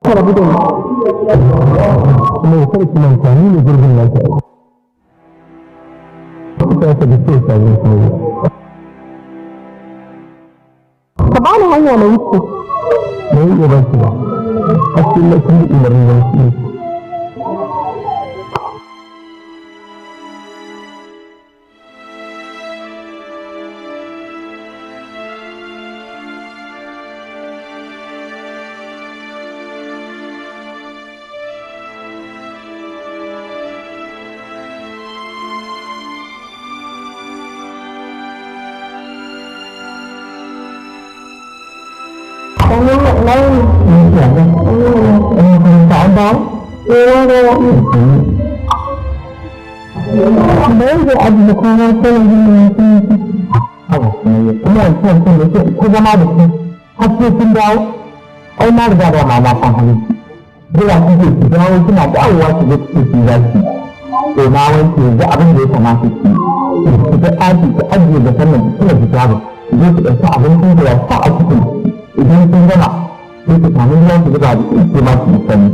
Ka rabu da ni. Kuma ya karki manta ni ne gurbin naki a ita ta da ce sabon kuma. Ka bani hanya na wuce. Ba zan iya ba ki ba. Har sai na kin bi umarnin da nake miki. Sannan na yi. Bari zai ajiye kwana sai yanzu ne ya san shi. Haba kuma kuma wancan wancan da ke ko zama da ku har sai kun dawo. Ai na riga da ma na san halin ki. Jira kike ki dawo, kina dawowa ki ga kike ki za ki. To na wanke yanzu, abin da ya kamata ki yi, ki ga ɗaki ki ajiye da sannan ki cire hijabin, ki je ki ɗauki abincin da ya sa a cikin. Idan kin gama sai ki samu ruwa ki zuba da ki ma ki yi sanyi.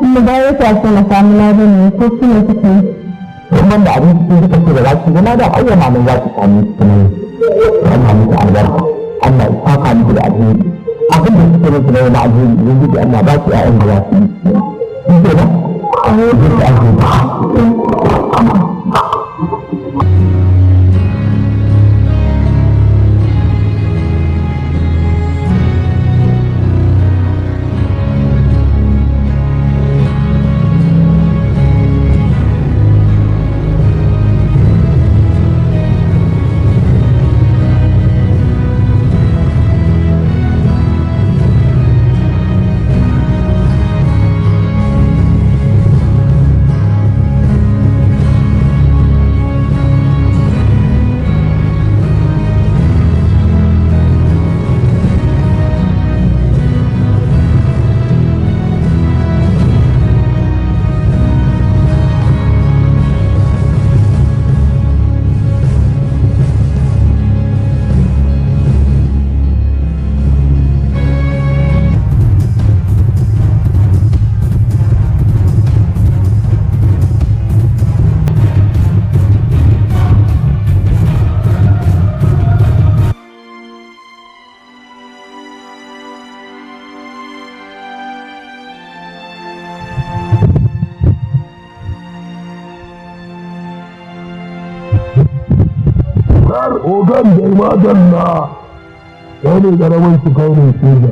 Mu dawo ta ce na samu ladan ne ko shi ne kike yi. In ban da abinci sun suka ce da za ki zama da ayyana nan za ki sami su ne. Allah miki albarka, Allah ya saka miki da alheri. Abin da kike miki na wani alheri, ubangiji Allah ba ki ƴaƴan da za su yi shi ke nan ki alheri. Har ogan dai madalla, kai ne garaban su, kai ne soja.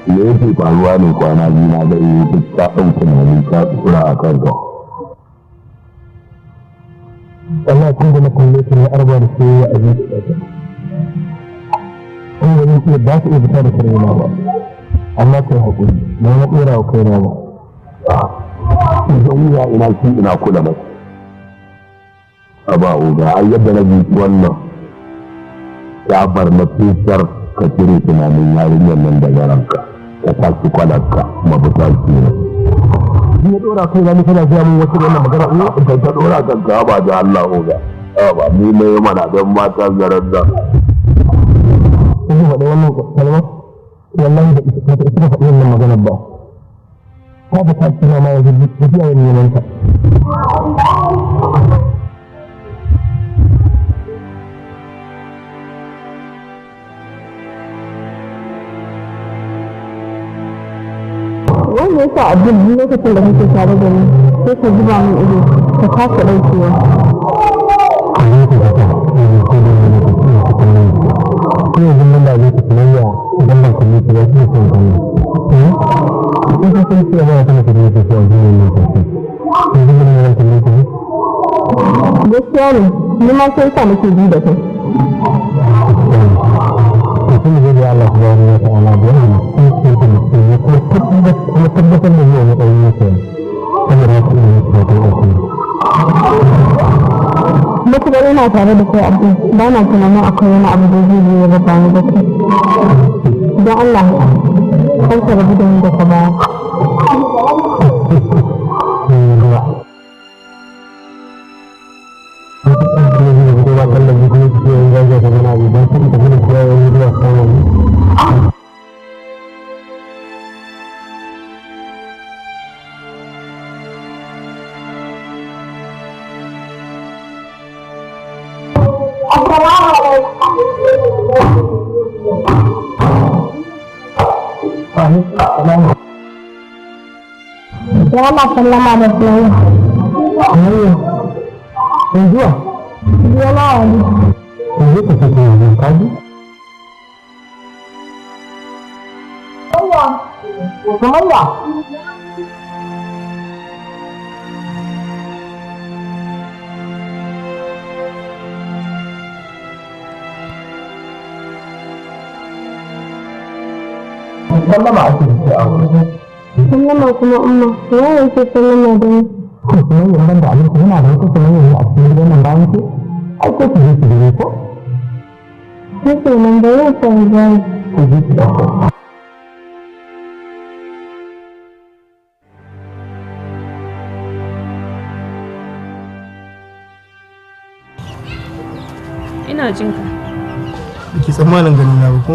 Me yake faruwa ne? Kwana biyu na ga duk ka ɗau tunani ka tsura a kanka. Wallahi kun ga na kalle ta ne arba da soyayya a zuciyata. Kun ga zan iya ba su iya fita da kaina ba, amma kai haƙuri na na ɗora wa kaina ba. Idan wuya ina shi ina kula mai. Aba oga, ai yadda na ji wannan ya bar na fitar ka cire tunanin yarinyar nan daga ranka, ka tashi kwalarka, mafita kenan. Ni na ɗora kaina ni kana gaya min wasu wannan magana in Ka ta dora kanka ba da Allah oga. Ba ni mai mana don mata garan da. kun faɗi wannan kalma, wallahi da ita ta ita faɗi wannan maganar ba ta ba ta kira ma yanzu tafiya yin neman ta. Wanda ya sa Abdul, duk lokacin da kake tare da ni sai ka zuba min ido ka kasa ɗaukewa. Ko yanzu nan da zai tafi ya idan ban kalle ki ba shi ne son kallo. In ka san cewa ba ta da yake so a duniyar nan sosai, yanzu ban yi kalle ki ne. Gaskiya ne, ni ma sai sa nake ji da kai. Mutum zai da Allah subhanahu wa ta'ala da yana cikin da mutum ya kuma tabbatar da zuwa matsayin yake, saboda haka ina yi fatan alheri. Matuƙar ina tare da kai Abdul, ba na tunanin akwai wani abu da zai zo ya raba ni da kai. Don Allah, kar ka rabu da ni daga baya. Ruwa. Ya na sallama da Sumayya. Sumayya. Yanzu wa? Yana wani. Yanzu ka fito yanzu ka ji? Sumayya. Sumayya. Sallama ake da a wurin. Sallama kuma umma, ya yake sallama da ni. To Sumayya ban da abinci muna da wata Sumayya ne a cikin gidan nan bayan ki? Ai ko ki je ki gani ko? Shi kenan da yau sai gani. Ki je ki ɗauko. Ina jin ka. Baki tsammanin ganin na ba ko?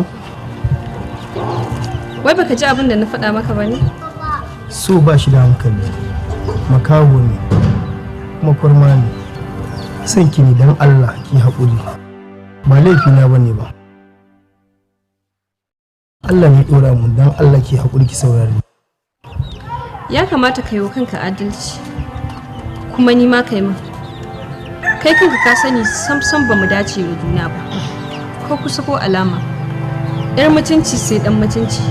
Wai baka ji abin da na faɗa maka ba ne? So ba shi da hankali, makaho ne, kuma kurma ne. Son ki ne don Allah ki haƙuri. Ba laifina ba ne ba. Allah ne ɗora mu don Allah ki haƙuri ki saurare. Ya kamata ka yi wa kanka adalci. Kuma ni ma ka yi min. Kai kanka ka sani sam-sam ba mu dace da juna ba. Ko kusa ko alama. 'Yar mutunci sai ɗan mutunci.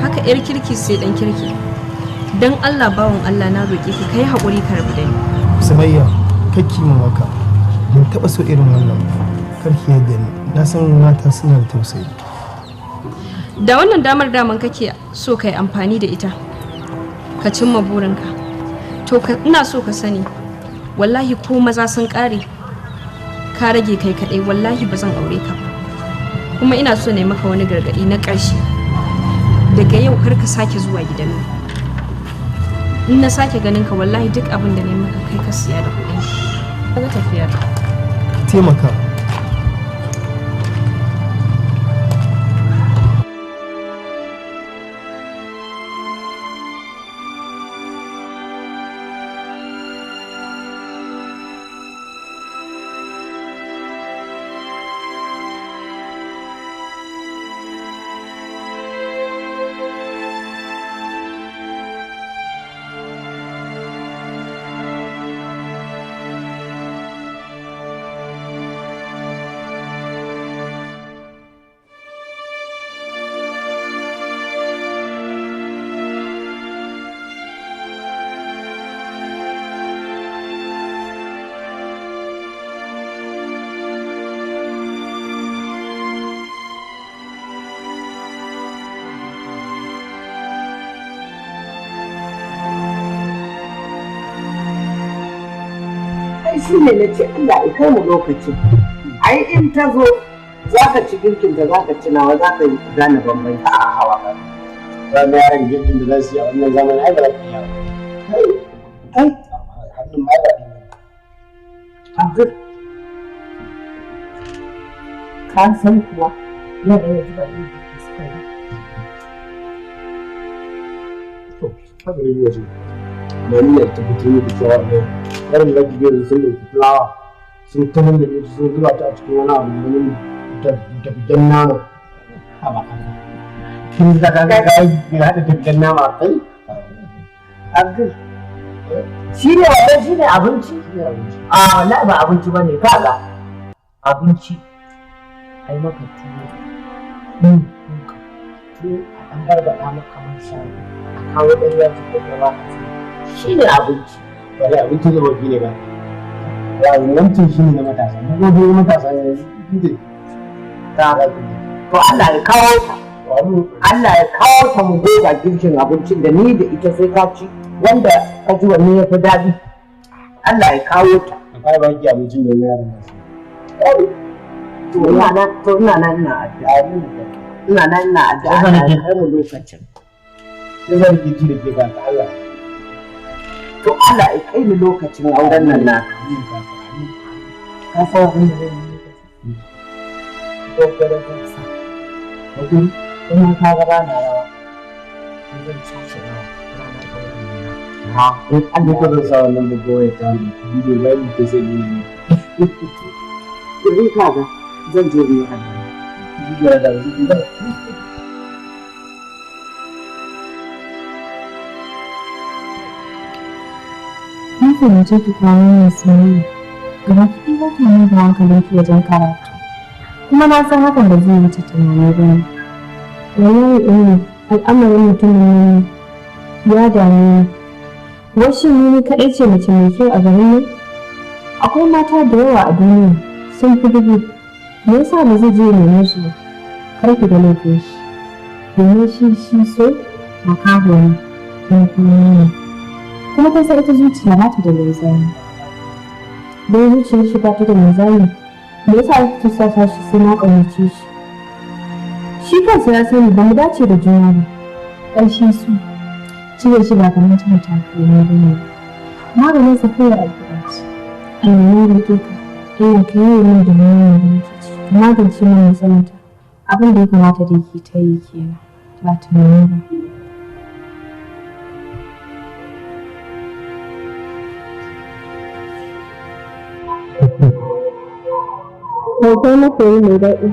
Haka 'yar kirki sai ɗan kirki. Don Allah bawan Allah na roƙe ka kai haƙuri ka rabu da ni. Sumayya, kakki min waka. Ban taɓa so irin wannan ba. Karki yadda ni. Na san mata suna da tausayi. Da wannan damar daman kake so ka yi amfani da ita. Ka cimma burinka. To ina so ka sani wallahi ko maza sun ƙare ka rage kai kaɗai wallahi ba zan aure ka ba. Kuma ina so na yi maka wani gargaɗi na ƙarshe. Daga yau kar ka sake zuwa gidan nan. In na sake ganin ka wallahi duk abin da na yi maka kai ka siya da kuɗi. Kaga tafiya ta. Taimaka. Shi ne na ce Allah ya kai mu lokacin. Ai in ta zo za ka ci girkin da za ka ci nawa za ka gane bambanci. A hawa ba. Ba yaran girkin da za su yi a wannan zamanin ai ba za ka iya ba. Kai. Hannun ma ba. Abdul. Ka san kuwa yara yanzu ba iya girki suka yi. To, haka ne waje. Mani ya tabbatar miki cewa ne yaran da kike da sun dauki fulawa sun tanar da ita sun zuba ta a cikin wani abu wani tafiyan nama. Haba kin ga ga ga ga hada tafiyan nama kai. Abdul. Shi ne wannan shi ne abinci? A wallahi ba abinci bane kaga. Abinci. Ai maka tuwo. Tuwo a ɗan barbaɗa maka man shanu. A kawo ɗan yaji ko gaba ka ci. Shi ne abinci. Bari abinci da baki ne ba. Wancan shi ne na matasa. Mu gobe matasa ne ne. Ta to Allah ya kawo ta. Allah ya kawo ta mu goga girkin abincin da ni da ita sai ka ci wanda ka ji wanne ya fi daɗi. Allah ya kawo ta. Kai ba ki abincin da yaran nasu. To ina nan to ina nan ina addu'a. Ina nan ina addu'a Allah ya kai mu lokacin. Sai zan ki ci da ke ba Allah. To Allah ya kai ni lokacin auren nan naka. Ka san abin da zan yi lokacin? Gwaggwaro zan sa. Kuma ka ga ba na rawa. Zan sace rawa ranar auren nan naka. In Allah ko zan sa wannan bugowa ya ta bidiyo ba ni ta sai ni. Yanzu ka ga Zan je in yi alwala. Shi da shi da. Na fahimce ki kwanan nan soyayya. Gaba ki ɗaya ba ki mai da hankalinki wajen karatu. Kuma na san hakan ba zai wuce tunani ba ne. Wallahi ummi, al'amarin mutumin nan ya dame ni. Wai shin ni kaɗai ce mace mai kyau a garin nan? Akwai mata da yawa a duniya sun fi dubu. Me yasa ba zai je ya neme su ba? Kar ki ga laifin shi. Domin shi shi so makaho ne kuma kuma ne. Kuma kun san ita zuciya ba ta da linzami. Don zuciyar shi ba ta da linzami, me yasa aka tursasa shi sai na ƙaunace shi? Shi kansa ya sani ba mu dace da juna ba. Ƙarshe su cire shi ba kamar cire takalmi ba ne. Maganin sa kawai addu'a ce. Allah na roƙe ka, Allah ka yi min da wannan da nake ciki, ka magance min matsalata. Abin da ya kamata da yake ta yi kenan, ba tunani ba. Hoton masoyi mai daɗi.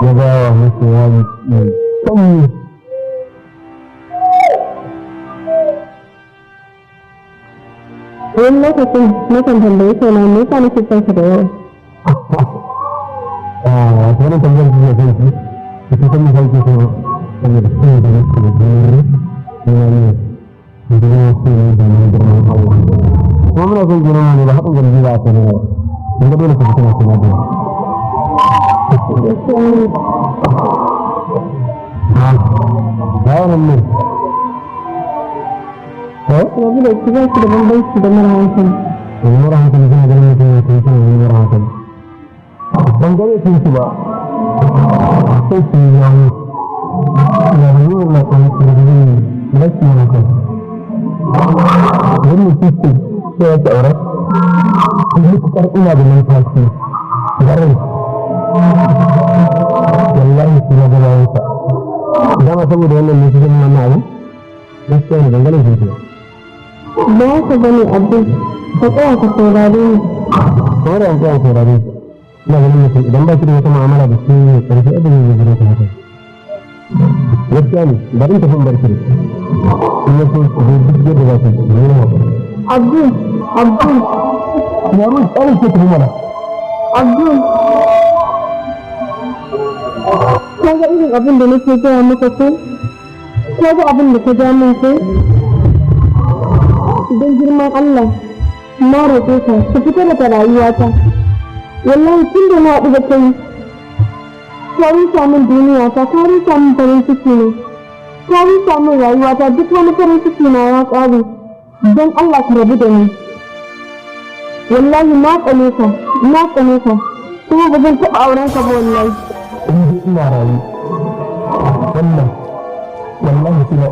Ya ba wa masoya mai tsauni. Wani lokacin nakan tambayi kaina me yasa nake son ka da yawa. Wato wannan tambayar da zai yi, ita ta misali ke so saboda shi da nake da jini ne ne da ne ko ne da ne da ne Allah. Kuma muna son juna ne ba haɗin gari ba a sani ba. Mun ga dole ka fita kuma da. Ha, wannan ne. Eh? Rabu da ki ba ki da bambanci da mara hankali. Yanzu mara hankali suna ganin mutum ya kai suna ganin mara hankali. Ban gane sun su ba. Sai su yi yawo. Ya ba yi na kan kirgin rashi na kan. Wani mutum ce sai ya ci aure. Matuƙar ina da numfashi. Garin. Wallahi sai na ga bayansa. Dama saboda wannan ne cikin wannan abu. Gaskiya ne ban gane sun su ba. Ba haka ba ne Abdul, ka tsaya ka saurare ni. Kamar da an tsaya saurare ki. Ina ganin mutum idan ba shi da wata mu'amala da shi ne ƙarfi abin da zai zai haka. Gaskiya ne, bari in tafi in bar ki. In ya so ku zo duk yadda za ku yi, ne na Abdul, Abdul, Yaro, tsarin ke tafi mana. Abdul. Ka ga irin abin da nake gaya maka ko? Ka ga abin da ka ja min ko? Don girman Allah, na roƙe ka, ka fita daga rayuwata. Wallahi tun da na haɗu da kai, ka rusa min duniyata, ka rusa min farin ciki ne. Ka rusa min rayuwata, duk wani farin ciki na ya ƙare. Don Allah ka rabu da ni. Wallahi na tsane ka, na tsane ka. Kuma ba zan taɓa auren ka ba wallahi. In dai ina rayu, wannan, wallahi sai na